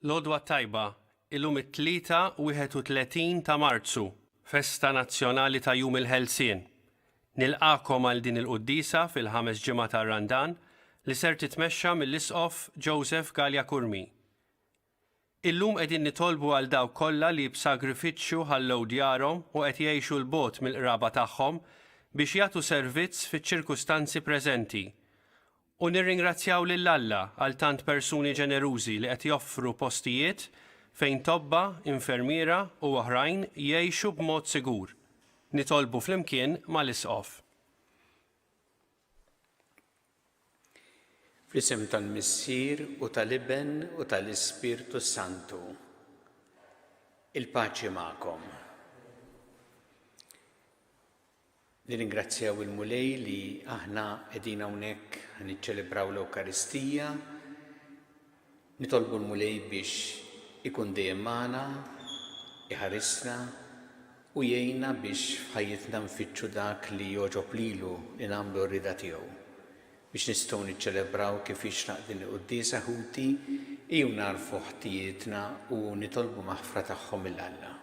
L-għodwa t-tajba, illum it-Tlieta 31 ta' Marzu, festa nazzjonali ta' Jum il-Ħelsien. Nilqagħkom għal din il-quddiesa fil-ħames ġimgħa tar-Randan li ser titmexxa mill-Isqof Joseph Galea Curmi. Illum qegħdin nitolbu għal dawk kollha li b'sagrifiċċju ħallew djarhom u qed jgħixu 'l bogħod mill-qraba tagħhom biex jagħtu servizz fiċ-ċirkustanzi preżenti U nirringrazzjaw lil Alla għal tant persuni ġenerużi li qed joffru postijiet fejn tobba, infermiera u oħrajn jgħixu b'mod sigur. Nitolbu flimkien mal-Isqof. Fl-isem tal-Missier u tal-Iben u tal-Ispirtu s-Santu. Il-paċi magħkom. Nirringrazzjaw il-Mulej li aħna qegħdin hawnhekk ħa niċċelebraw l-Ewkaristija. Nitolbu l-Mulej biex ikun dejjem magħna, iħarisna u jgħinna biex f'ħajjitna nfittxu dak li jogħġob lilu li nagħmlu r-rieda tiegħu. Biex nistgħu niċċelebraw kif jixraq din il-quddiesa ħuti, ejjew nagħrfu ħtijietna u nitolbu maħfra tagħhom lil Alla.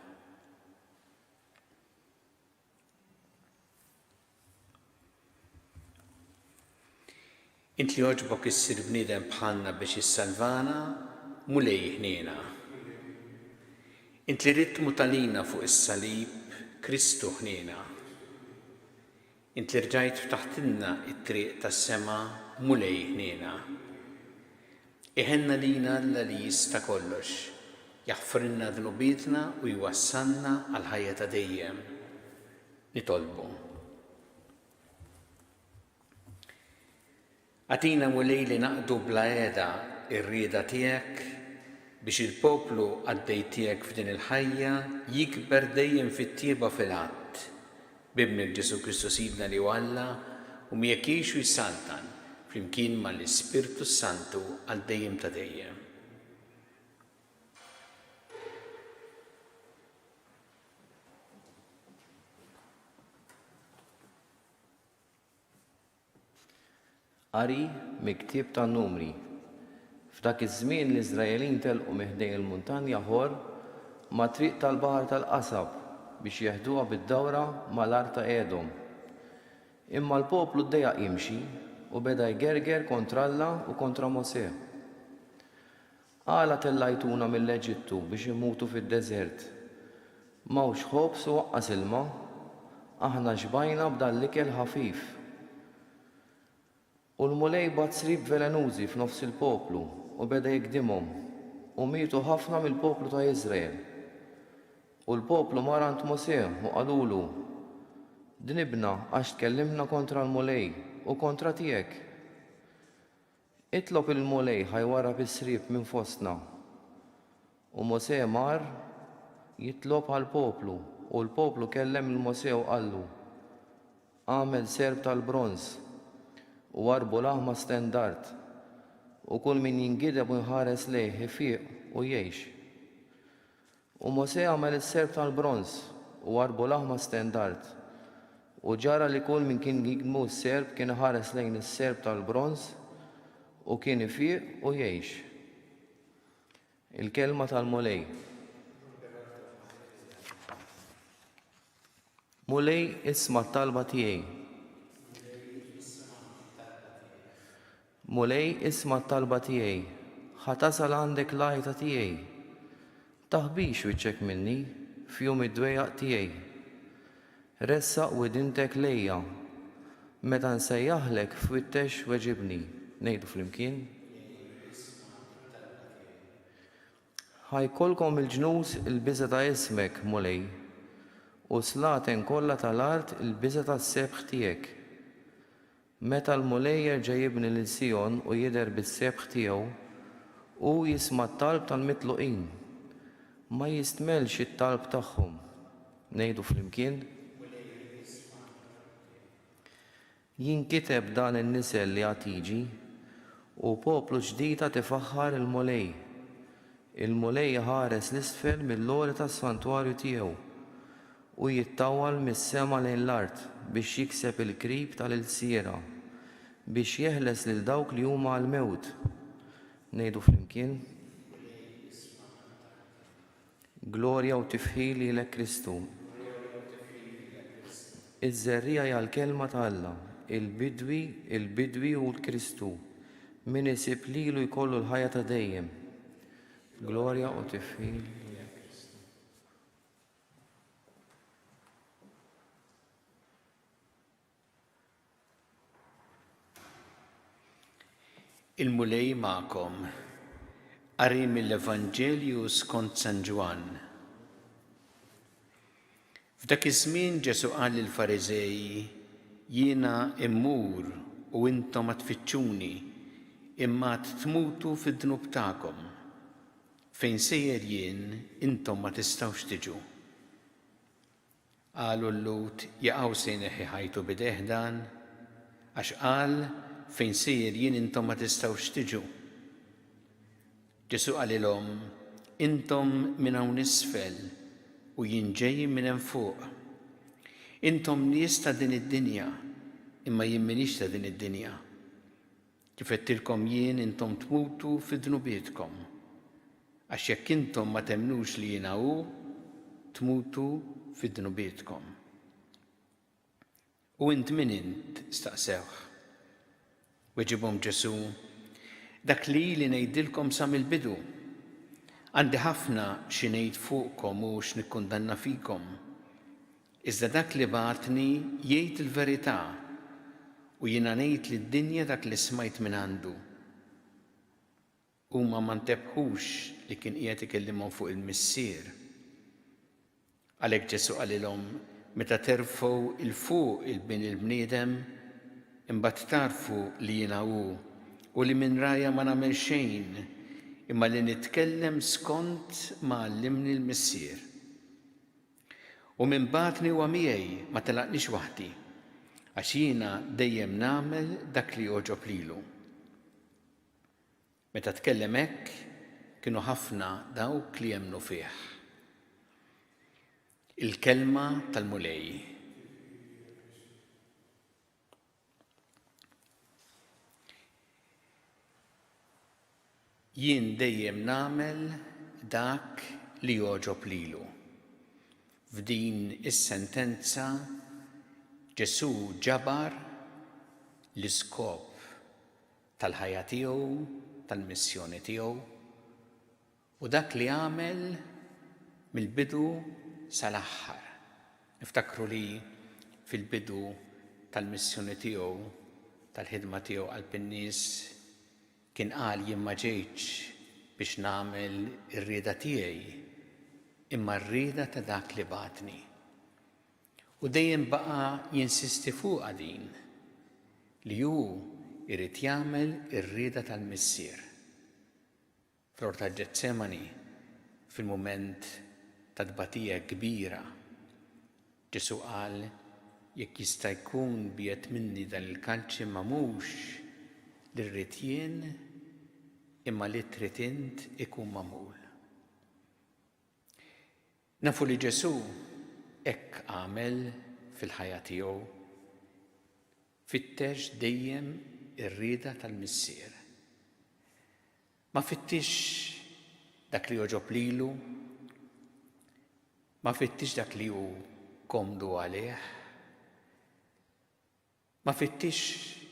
Int li għoġbok issir bniedem bħalna biex issalvana, Mulej ħniena. Int li ridt tmut għalina fuq is-salib, Kristu ħniena. Int li rġajt ftaħtilna t-triq tas-sema, Mulej ħniena. Iħenn għalina Alla li jista' kollox, jaħfrilna dnubietna u jwassalna għall-ħajja ta' dejjem. Nitolbu. Agħtina Mulej li naqdu bla heda r-rieda tiegħek biex il-poplu qaddej tiegħek f'din il-ħajja jikber dejjem fit-tjieba fil-għadd. B'Ibnek Ġesù Kristu Sidna li hu Alla u miegħek jgħix u jsaltan flimkien ma' l-Ispirtu s-Santu għal dejjem ta' dejjem. Qari mill-Ktieb tan-Numri. F'dak iż-żmien l-Iżraelin telqu minn ħdejn il-muntanja Ħor mat-triq tal-Baħar tal-Qasab biex jeħduha bid-dawra mal-art ta' Edom. Imma l-poplu ddejjaq jimxi u beda jgerger kontra Alla u kontra Mosè. Għala tellajtuna mill-Eġittu biex immutu fid-deżert? M'hawnx ħobż u anqas ilma. Aħna xbajna b'dan l-ikel ħafif. U l-Mulej bagħat sriep velenużi f'nofs il-poplu u beda jigdimhom, u mietu ħafna mill-poplu ta' Iżrael. U l-poplu mar għand Mosè u qalulu, Dnibna għax tkellimna kontra l-Mulej u kontra tiegħek. Itlob il-Mulej ħa jwarrab is-sriep minn fostna. U Mosè mar jitlob għall-poplu, u l-poplu kellem lil Mosè u qallu, Agħmel serp tal-bronż, u warrbu l-aħma stendard, u kull min jingideb u jħares lejh ifiq u jgħix. U Mosè għamel is-serp tal-bronż, u warrbu l-aħma stendard. U ġara li kull min kien jigdmu s-serp kien iħares lejn is-serp tal-bronż, u kien ifiq u jgħix. Il-Kelma tal-Mulej. Mulej, isma' t-talba tiegħi. Mulej isma' t-talba tiegħi, ħa tasal għandek l-għajta tiegħi. Taħbix wiċċek minni f'jum id-dwejjaq tiegħi. Ressaq widintek lejja. Meta nsejjaħlek fwittex weġibni. Ngħidu flimkien. Ħa jkollkom il-ġnus il-biża' ta' ismek, Mulej, u s-slaten kollha tal-art il-biża' tas-sebħ tiegħek. Meta l-Mulej jerġa' jibni lil Sijon u jidher bis-sebħ tiegħu, hu jisma' t-talb tal-mitluqin. Ma jistmellx it-talb tagħhom. Ngħidu flimkien. Jinkiteb dan in-nisel li għad jiġi, u poplu ġdid għad ifaħħar il-Mulej. Il-Mulej iħares 'l isfel mill-għoli tas-santwarju tiegħu. Hu jittawwal mis-sema lejn l-art biex jikseb il-krib tal-ilsiera, biex jeħles lil dawk li huma għall-mewt. Ngħidu flimkien. Glorja u tifħir lilek Kristu. Iż-żerriegħa hija l-Kelma ta' Alla, il-bidwi, il-bidwi hu l-Kristu. Min isib lilu jkollu l-ħajja ta' dejjem. Glorja u tifħir lilek Kristu. Il-Mulej magħkom. Qari mill-Evanġelju skont San Ġwann. F'dak iż-żmien Ġesù qal lill-Fariżej, Jiena mmur u intom għad tfittxuni, imma għad tmutu fid-dnub tagħkom. Fejn sejjer jien, intom ma tistgħux tiġu. Qalu l-Lhud, Jaqaw se jneħħi ħajtu b'idejh dan? Għax qal, Fejn sejjer jien intom ma tistgħux tiġu. Ġesù qalilhom, Intom minn hawn isfel u jien ġej minn hemm fuq. Intom nies ta' din id-dinja, imma jien m'iniex ta' din id-dinja. Kif għedtilkom jien, intom tmutu fi dnubietkom. Għax jekk intom ma temmnux li jiena hu, tmutu fi dnubietkom. U int min int? staqsewh. Weġibhom Ġesù, Dak li ili ngħidilkom sa mill-bidu. Għandi ħafna xi ngħid fuqkom u x'nikkundanna fikom. Iżda dak li bagħatni jgħid il-verità, u jiena ngħid lid-dinja dak li smajt mingħandu. Huma ma ntebħux li kien qiegħed ikellimhom fuq il-Missier. Għalhekk Ġesù qalilhom, Meta terfgħu 'l fuq il-Bin il-bniedem, imbagħad tagħrfu li jiena hu, u li minn rajja ma nagħmel xejn, imma li nitkellem skont ma għallimni l-Missier. U min bagħatni huwa miegħi, ma telaqnix waħdi, għax jiena dejjem nagħmel dak li jogħġob lilu. Meta tkellem hekk, kienu ħafna dawk li emmnu fih. Il-Kelma tal-Mulej. Jien dejjem nagħmel dak li jogħġob lilu. F'din is-sentenza Ġesù ġabar l-iskop tal-ħajja tiegħu, tal-missjoni tiegħu, u dak li għamel mill-bidu sal-aħħar. Niftakru li fil-bidu tal-missjoni tiegħu, tal-ħidma tiegħu qalb in-nies, kien qal jien ma ġejtx biex nagħmel ir-rieda tiegħi, imma r-rieda ta' dak li bagħatni. U dejjem baqa' jinsisti fuqha din, li hu jrid jagħmel ir-rieda tal-Missier. Fl-Ort ta' Ġetsemani, fil-mument ta' tbatija kbira, Ġesù qal, Jekk jista' jkun biegħed minni dan il-kalċi imma mhux li rrid jien imma li trid int ikun magħmul. Nafu li Ġesù hekk għamel fil-ħajja tiegħu. Fittex dejjem ir-rieda tal-Missier. Ma fittixx dak li jogħġob lilu, ma fittixx dak li hu komdu għalih, ma fittixx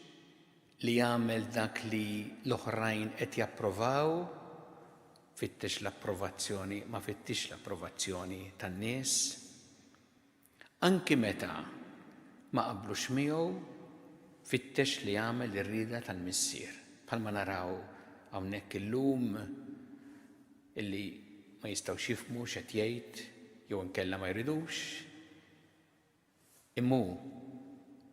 li jagħmel dak li l-oħrajn qed japprovaw, fittex l-approvazzjoni, ma fittixx l-approvazzjoni tan-nies. Anki meta ma qablux miegħu, fittex li jagħmel ir-rieda tal-Missier. Bħalma naraw hawnhekk illum illi ma jistgħux jifhmu x'qed jgħid jew inkella ma jridux. Imma hu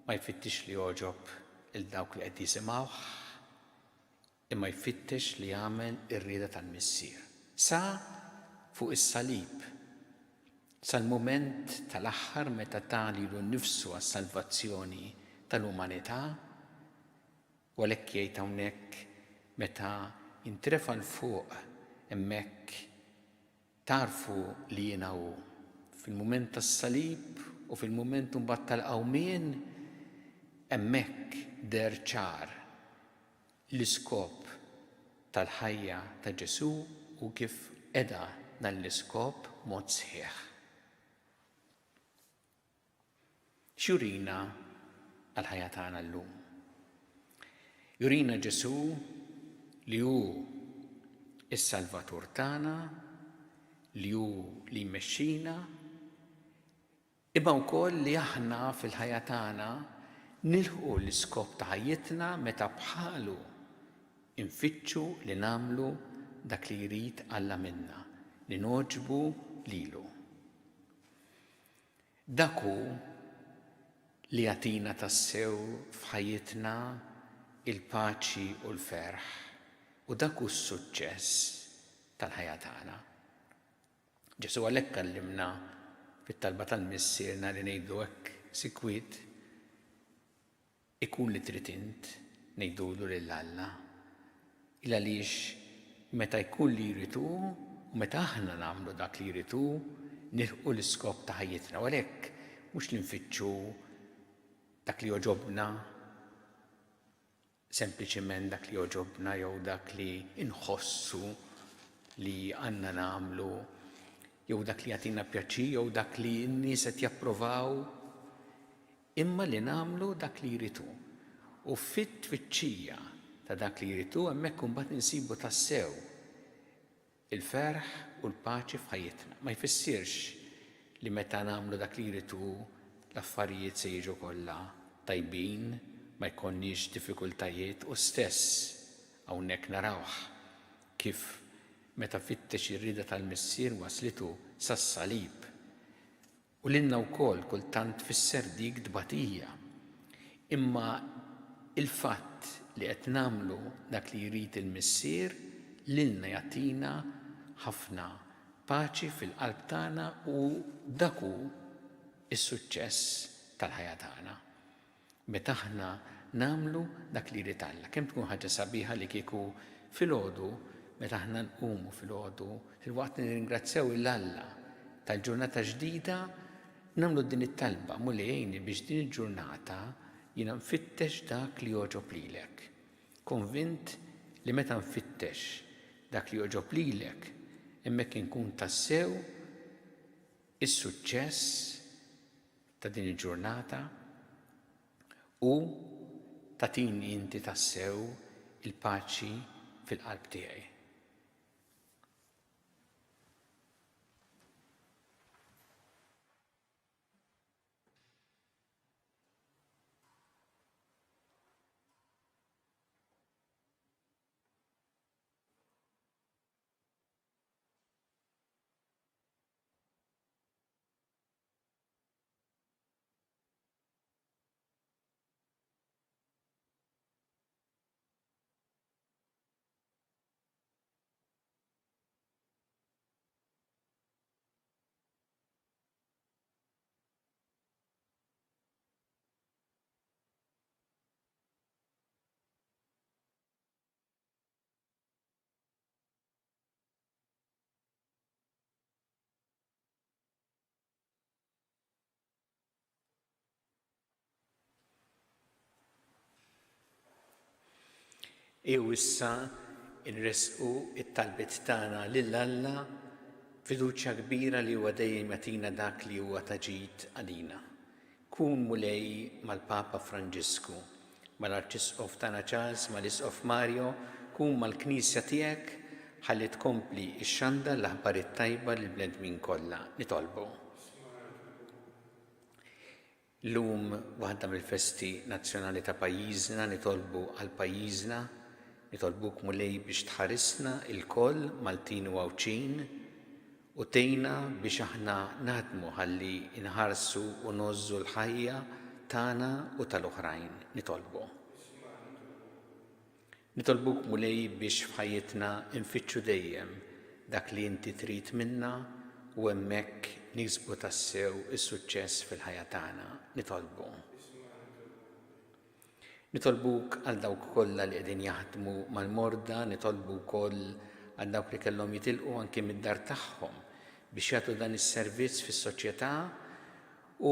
ma jfittix li jogħġob lil dawk li qed jisimgħuh. Imma jfittex li jagħmel ir-rieda tal-Missier. Sa fuq is-salib, sal-mument tal-aħħar meta ta lilu nnifsu għas-salvazzjoni tal-umanità, u għalhekk jgħid hawnhekk meta jintrefa' 'l fuq hemmhekk tagħrfu li jiena hu. Fil-mument tas-salib u fil-mument imbagħad tal-qawmien hemmhekk deher ċar l-iskop tal-ħajja ta' Ġesù u kif qeda dan l-iskop b'mod sħiħ. X'jurina għall-ħajja tagħna llum? Jurina Ġesù li hu s-Salvatur tagħna, li hu li jmexxina, imma wkoll li aħna fil-ħajja tagħna nilħqu l-iskop ta' ħajjitna meta bħalu nfittxu li nagħmlu dak li jrid Alla minna, li nogħġbu lilu. Dak hu li jagħtina tassew f'ħajjitna l-paċi u l-ferħ, u dak hu s-suċċess tal-ħajja tagħna. Ġesù għalhekk għallimna fit-talba tal-Missierna li ngħidu hekk sikwit, Ikun li trid int, ngħidulu lil Alla. Il għaliex meta jkun li jrid hu u meta aħna nagħmlu dak li jrid hu, nilħqu l-iskop ta' ħajjitna. U għalhekk mhux li nfittxu dak li jogħġobna, sempliċement dak li jogħġobna jew dak li nħossu li għandna nagħmlu jew dak li jagħtina pjaċir jew dak li n-nies qed japprovaw, imma li nagħmlu dak li jrid hu. U fit-tfittxija ta' dak li jrid hu hemmhekk imbagħad insibu tassew il-ferħ u l-paċi f'ħajjitna. Ma jfissirx li meta nagħmlu dak li jrid hu l-affarijiet se jiġu kollha tajbin, ma jkollniex diffikultajiet u stess hawnhekk narawh kif meta fittex ir-rieda tal-Missier waslitu sas-salib. U lilna wkoll kultant tfisser dik tbatija. Imma il-fatt li qed nagħmlu dak li jrid il-Missier lilna jagħtina ħafna paċi fil-qalb tagħna u dak hu s-suċċess tal-ħajja tagħna. Meta aħna nagħmlu dak li jrid Alla. Kemm tkun ħaġa sabiħa li kieku filgħodu, meta aħna nqumu filgħodu, filwaqt li nirringrazzjaw 'il Alla tal-ġurnata ġdida, nagħmlu din it-talba, Mulej għinni biex din il-ġurnata jiena nfittex dak li jogħġob lilek. Konvint li meta nfittex dak li jogħġob lilek, hemmhekk inkun tassew is-suċċess ta' din il-ġurnata u tagħtini inti tassew il-paċi fil-qalb tiegħi. Ejjew issa nressqu t-talbiet tagħna lil Alla b'fiduċja kbira li huwa dejjem jagħtina dak li huwa ta' ġid għalina. Kun, Mulej, mal-Papa Franġisku, mal-Arċisqof tagħna Charles, mal-Isqof Mario, kun mal-Knisja tiegħek ħalli tkompli xxandar l-aħbar it-tajba lill-bnedmin kollha. Nitolbu. Llum waħda mill-festi nazzjonali ta' pajjiżna, nitolbu għal pajjiżna, nitolbuk Mulej biex tħarisna lkoll Maltin u Għawdxin u tgħinna biex aħna naħdmu ħalli nħarsu u ngħożżu l-ħajja tagħna u tal-oħrajn. Nitolbu. Nitolbuk Mulej biex f'ħajjitna nfittxu dejjem dak li inti trid minna u hemmhekk niksbu tassew is-suċċess fil-ħajja tagħna. Nitolbu. Nitolbuk għal dawk kollha li qegħdin jaħdmu mal-morda, nitolbu wkoll għal dawk li kellhom jitilqu anki mid-dar tagħhom biex jagħtu dan is-servizz fis-soċjetà u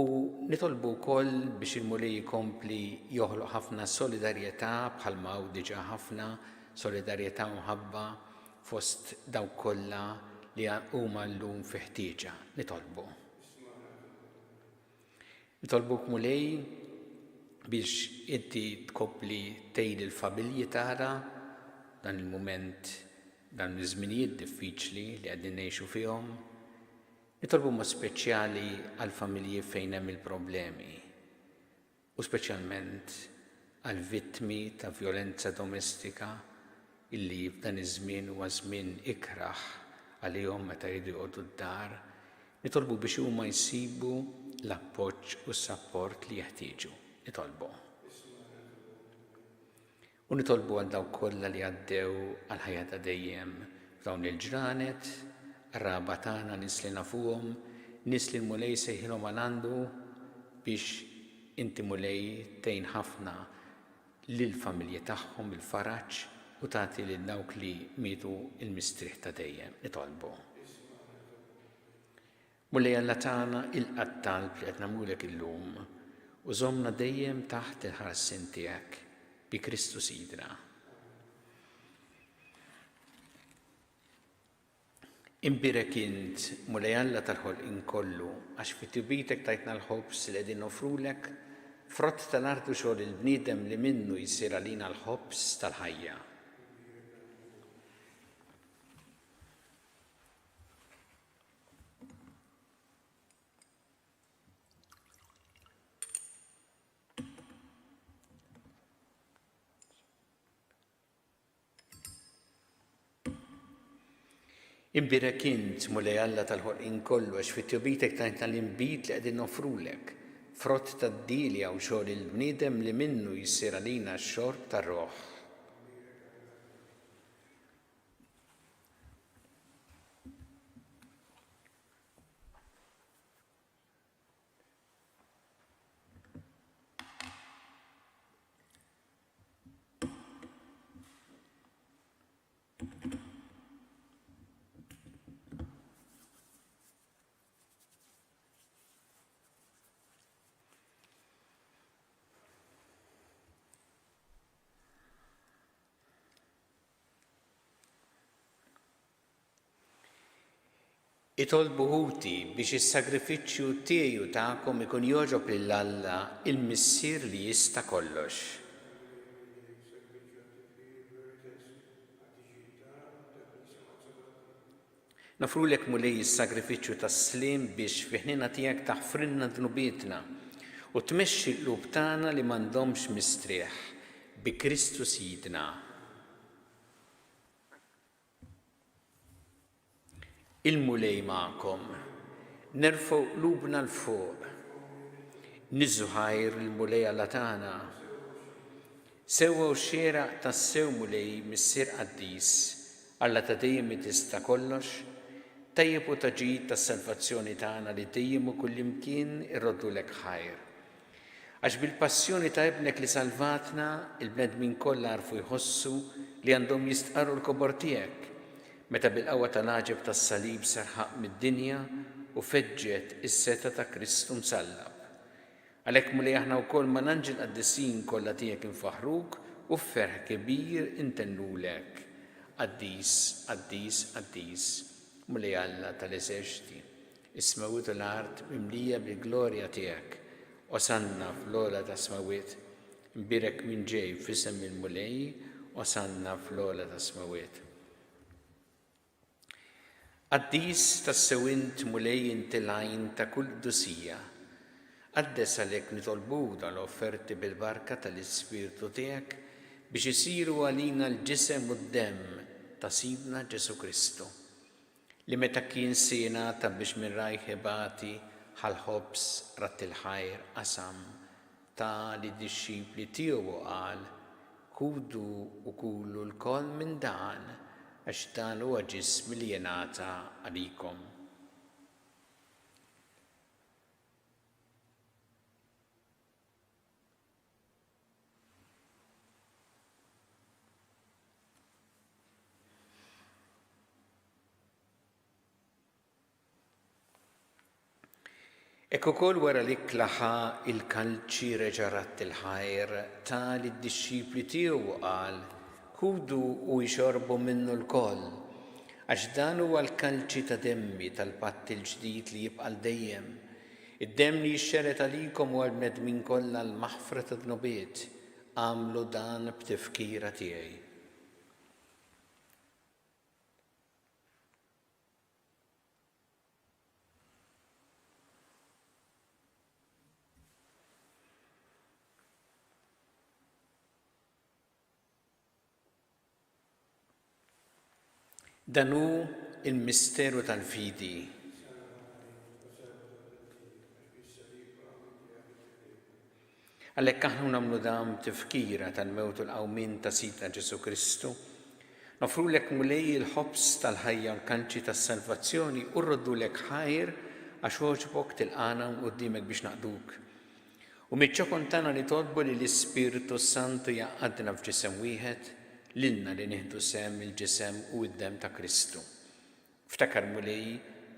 nitolbu wkoll biex il-Mulej ikompli joħloq ħafna solidarjetà bħalma hawn diġà ħafna solidarjetà u mħabba fost dawk kollha li. li huma llum fi ħtieġa. Nitolbu. Nitolbuk Mulej biex inti tkompli tgħin il-familji tagħna dan il-mument dan iż-żminijiet diffiċli li qegħdin ngħixu fihom. Nitolbu mod speċjali għall-familji fejn hemm il-problemi u speċjalment għall-vittmi ta' vjolenza domestika illi f'dan iż-żmien huwa żmien ikrah għalihom meta jridu joqogħdu d-dar, nitolbu biex huma jsibu l-appoġġ u s-sapport li jeħtieġu. Nitolbu. U nitolbu għal dawk kollha li għaddew għall-ħajja ta' dejjem f'dawn il-ġranet, qraba tagħna, nies li nafuhom, nies li l-Mulej sejħilhom għal għandu biex inti Mulej tgħin ħafna lill-familji tagħhom il-faraġ u tagħti lil dawk li mietu l-mistrieħ ta' dejjem. Nitolbu. Mulej Alla tagħna, ilqa' t-talb li qed nagħmlulek illum u żommna dejjem taħt il-ħarsien tiegħek, bi Kristu Sidna. Imbierek int, Mulej Alla tal-ħolqien kollu, għax fi tjubitek tajtna l-ħobż li qegħdin noffrulek, frott tal-art u xogħol il-bniedem li minnu jsir għalina l-ħobż tal-ħajja. Imbierek int, Mulej Alla tal-ħolqien kollu, għax fi tjubitek tajtna l-inbid li qegħdin noffrulek, frott tad-dielja u xogħol il-bniedem li minnu jsir għalina x-xorb tar-ruħ. Itolbu ħuti biex is-sagrifiċċju tiegħi u tagħkom ikun jogħġob lil Alla il-Missier li jista' kollox. Noffrulek Mulej is-sagrifiċċju tas-sliem biex fi ħniena tiegħek taħfrilna dnubietna u tmexxi l-qlub tagħna li m'għandhomx mistrieħ, bi Kristu Sidna. Il-Mulej magħkom. Nerfgħu qlubna 'l fuq. Niżżu ħajr lill-Mulej Alla tagħna. Sewwa u xieraq tassew Mulej Missier qaddis, Alla ta' dejjem li tista' kollox, tajjeb u ta' ġid tas-salvazzjoni tagħna li dejjem u kullimkien irroddulek ħajr. Għax bil-passjoni ta' Ibnek li salvatna, il-bnedmin kollha għarfu jħossu li għandhom jistqarru l-kobor tiegħek, meta bil-qawwa tal-għaġeb tas-salib sar ħaqq mid-dinja u feġġet is-setgħa ta' Kristu msallab. Għalhekk, Mulej, aħna wkoll mal-anġli qaddisin kollha tiegħek infaħħruk u f'ferħ kbir intennulek, Qaddis, qaddis, qaddis, Mulej Alla tal-eżerċti, is-smewwiet u l-art mimlija bil-glorja tiegħek. Osanna fl-ogħla tas-smewwiet. Imbierek min ġej f'isem il-Mulej, Osanna fl-ogħla tas-smewwiet. Qaddis tassew int Mulej inti l-għajn ta' kull qdusija. Qaddes għalhekk nitolbuk dawn l-offerti bil-barka tal-Ispirtu tiegħek biex isiru għalina l-ġisem u d-demm ta' Sidna Ġesù Kristu, li meta kien se jingħata biex minn rajh ibati ħa l-ħobż, radd il-ħajr, qasam, ta lid-dixxipli tiegħu u qal, Ħudu u kulu lkoll minn dan, għax dan huwa ġismi li jingħata għalikom. Hekk ukoll wara l-ikla ħa l-kalċi reġa' radd il-ħajr, ta lid-dixxipli tiegħu u qal, Ħudu u ixorbu minnu lkoll. Għax dan huwa l-kalċi ta' demmi tal-patt il-ġdid li jibqa' għal dejjem, id-demm li jixxerred għalikom u għall-bnedmin kollha għall-maħfra tad-dnubiet. Agħmlu dan b'tifkira tiegħi. Dan hu l-misteru tal-fidi. Għalhekk aħna nagħmlu dan b'tifkira tal-mewt u l-qawmien ta' Sidna Ġesù Kristu. Noffrulek Mulej il-ħobż tal-ħajja u l-kanċi tas-salvazzjoni u rroddulek ħajr għax għoġbok tilqagħna quddiemek biex naqduk. U miċ-ċokon tagħna nitolbu li l-Ispirtu s-Santu jgħaqqadna f'ġisem wieħed, lilna li nieħdu sehem mill-ġisem u d-demm ta' Kristu. Ftakar, Mulej,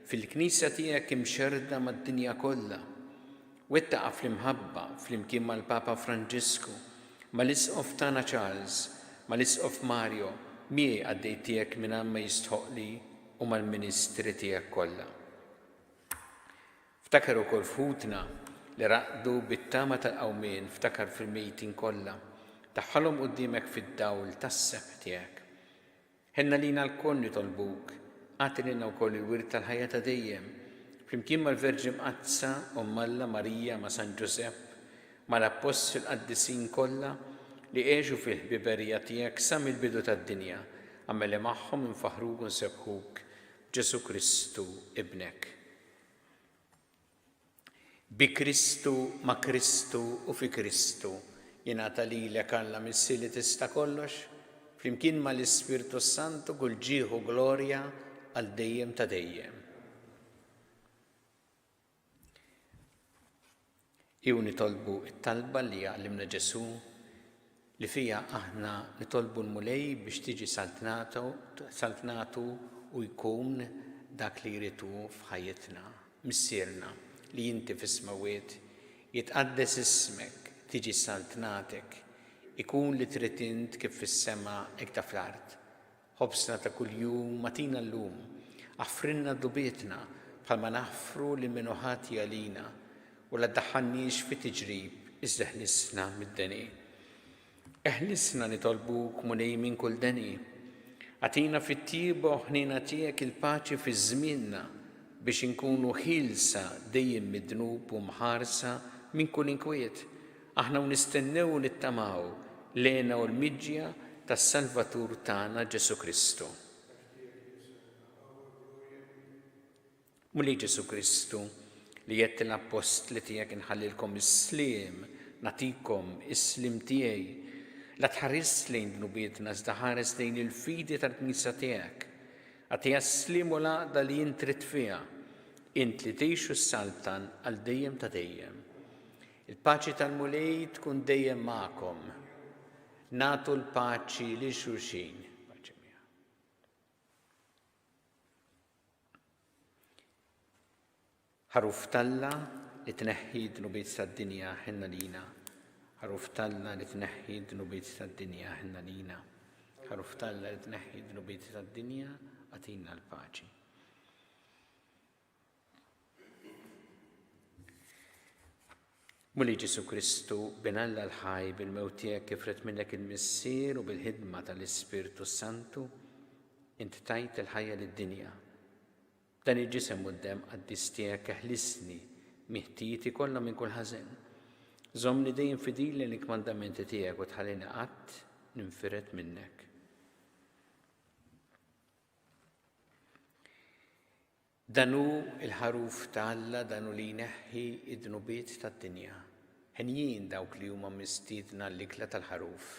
fil-Knisja tiegħek imxerrda mad-dinja kollha. Wettaqha fl-imħabba flimkien mal-Papa Franġisku, mal-Isqof tagħna Charles, mal-Isqof Mario, miegħi qaddej tiegħek mingħajr ma jistħoqqli u mal-ministri tiegħek kollha. Ftakar ukoll f'ħutna li raqdu bit-tama tal-qawmien, ftakar fil-mejtin kollha, daħħalhom quddiemek fid-dawl tas-sebħ tiegħek. Ħenn għalina lkoll nitolbuk, agħti lilna wkoll il-wirt tal-ħajja ta' dejjem, flimkien mal-Verġni Mqaddsa, Omm Alla, Marija, ma' San Ġużepp, mal-Appostli l-qaddisin kollha li għexu fil-ħbiberija tiegħek sa mill-bidu tad-dinja, agħmel li magħhom infaħħruk u nsebbħuk b'Ġesù Kristu, Ibnek. Bi Kristu, ma' Kristu u fi Kristu, jingħata lilek Alla Missier li tista' kollox, flimkien ma' l-Ispirtu s-Santu kull ġieħ u glorja għal dejjem ta' dejjem. Ejjew nitolbu t-talba li għallimna Ġesù li fiha aħna nitolbu l-Mulej biex tiġi saltnatu u jkun dak li jrid hu f'ħajjitna. Missierna, li inti fis-smewwiet, jitqaddes ismek, tiġi saltnatek, ikun li trid int kif fis-sema hekk ta' fl-art. Ħobżna ta' kuljum agħtina llum. Aħfrilna dnubietna, bħalma naħfru lil min hu ħati għalina, u la ddaħħalniex fi tiġrib, iżda eħlisna mid-deni. Eħlisna, nitolbuk, Mulej, minn kull deni. Agħtina fit-tjieba u ħniena tiegħek il-paċi fi żmienna, biex inkunu ħielsa dejjem mid-dnub u mħarsa minn kull inkwiet, Aħna u nistennew u nittamaw l-hena u l-miġja tas-Salvatur tagħna Ġesù Kristu. Mulej Ġesù Kristu, li għedt lill-appostli tiegħek inħallilkom is-sliem, nagħtikom is-sliem tiegħi, la tħarisx lejn dnubietna iżda ħares lejn il-fidi tal-Knisja tiegħek. Agħtiha s-sliem u l-għaqda li int trid fiha, int li tgħix u ssaltan għal dejjem ta' dejjem. Il-paċi tal-Mulej tkun dejjem magħkom. Nagħtu l-paċi lil xulxin. Paċi miegħek. Ħaruf t'Alla li tneħħi d-dnubiet tad-dinja ħenn għalina. Ħaruf t'Alla li tneħħi d-dnubiet tad-dinja ħenn għalina. Ħaruf t'Alla li tneħħi d-dnubiet tad-dinja agħtina l-paċi. Mulej Ġesù Kristu, Bin Alla l-ħaj, bil-mewt tiegħek kif ried minnek il-Missier u bil-ħidma tal-Ispirtu s-Santu, int tajt il-ħajja lid-dinja. B'dan il-ġisem u d-demm qaddis tiegħek eħlisni miħtijieti kollha minn kull ħażen. Żommni dejjem fidil lejn il-kmandamenti tiegħek u tħallini qatt ninfired minnek. Dan hu l-Ħaruf ta' Alla, dan hu li jneħħi d-dnubiet tad-dinja. Henjin dawk li huma mistiedna għall-ikla tal-Ħaruf.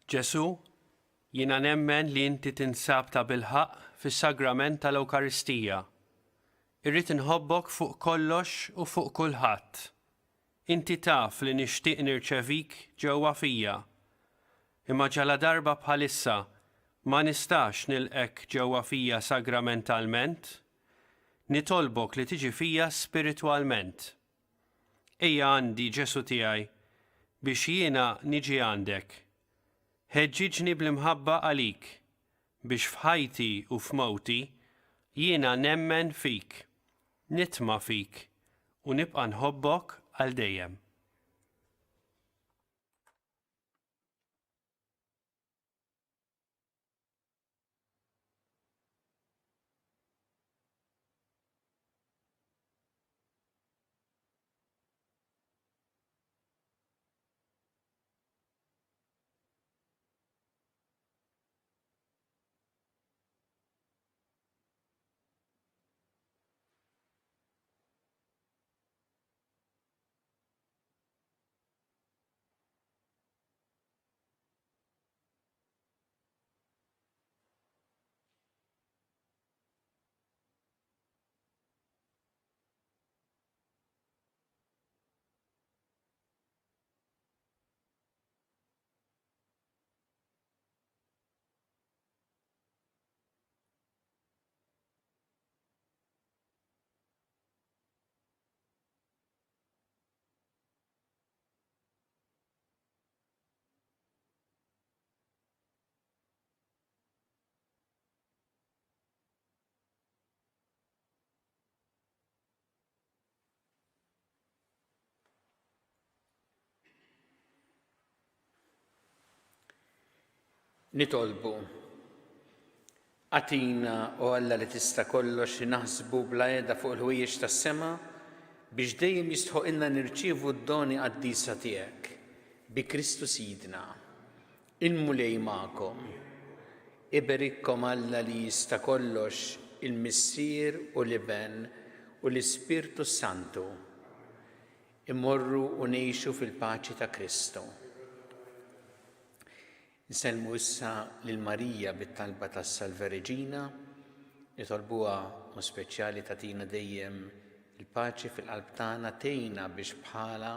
Ġesù, jiena nemmen li inti tinsab tabilħaqq fis-Sagrament tal-Ewkaristija. Irrid inħobbok fuq kollox u fuq kulħadd. Inti taf li nixtieq nirċevik ġewwa fija. Imma ġaladarba bħalissa ma nistax nilqgħek ġewwa fija sagramentalment, nitolbok li tiġi fija spiritwalment. Ejja għandi, Ġesù tiegħi, biex jiena niġi għandek. Ħeġġiġni bl-imħabba għalik, biex f'ħajti u f'mewti jiena nemmen fik, nitma' fik u nibqa' nħobbok għal dejjem. Nitolbu. Agħtina, o Alla li tista' kollox, li naħsbu bla heda fuq il-ħwejjeġ tas-sema, biex dejjem jistħoqilna nirċievu d-doni qaddisa tiegħek. Bi Kristu Sidna. Il-Mulej magħkom. Iberikkom Alla li jista' kollox, il-Missier u l-Iben u l-Ispirtu s-Santu. Immorru u ngħixu fil-paċi ta' Kristu. Insellmu issa lil Marija bit-talba tas-Salve Regina, nitolbuha mod speċjali tagħtina dejjem il-paċi fil-qalb tagħna, tgħinna biex bħalha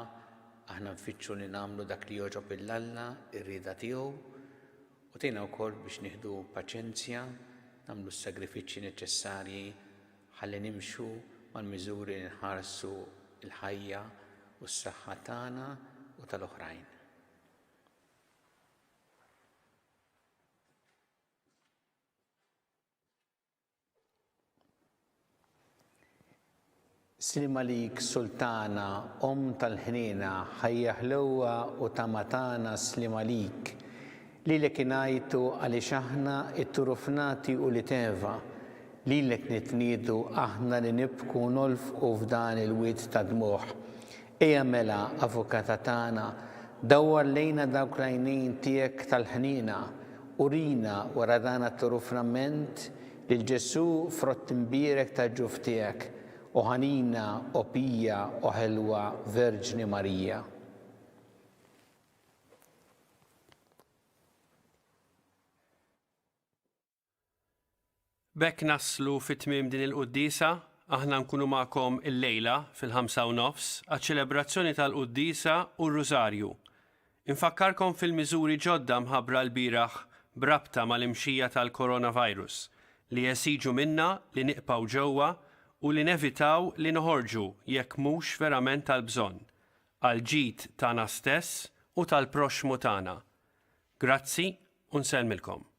aħna nfittxu li nagħmlu dak li jogħġob lil Alla, ir-rieda tiegħu, u tgħinna wkoll biex nieħdu paċenzja, nagħmlu s-sagrifiċċji neċessarji ħalli nimxu mal-miżuri li nħarsu l-ħajja u s-saħħa tagħna u tal-oħrajn. Sliem għalik Sultana, Omm tal-ħniena, ħajja ħlewwa u tama tagħna sliem għalik. Lilek ingħajtu għaliex aħna t-turufnati ulied Eva. Lilek nitniedu aħna li nibku u nolfqu f'dan il-wied ta' dmugħ. Ejja mela, Avukata tagħna, dawwar lejna dawk l-għajnejn tiegħek tal-ħniena, urina, wara dan għat-turufnament, lil Ġesù, frott imbierek tal-ġuf tiegħek, o ħanina, o pija, o ħelwa Verġni Marija. B'hekk naslu fi tmiem din il-quddiesa, aħna nkunu magħkom illejla fil-5:30 għaċ-ċelebrazzjoni tal-quddiesa u r-Rużarju. Infakkarkom fil-miżuri ġodda mħabbra lbieraħ b'rabta mal-imxija tal-coronavirus li jesiġu minna li niqpgħu ġewwa u li nevitaw li noħorġu jekk mhux verament għall-bżonn, għall-ġid tagħna stess u tal-proxxmu tagħna. Grazzi u nsellmilkom.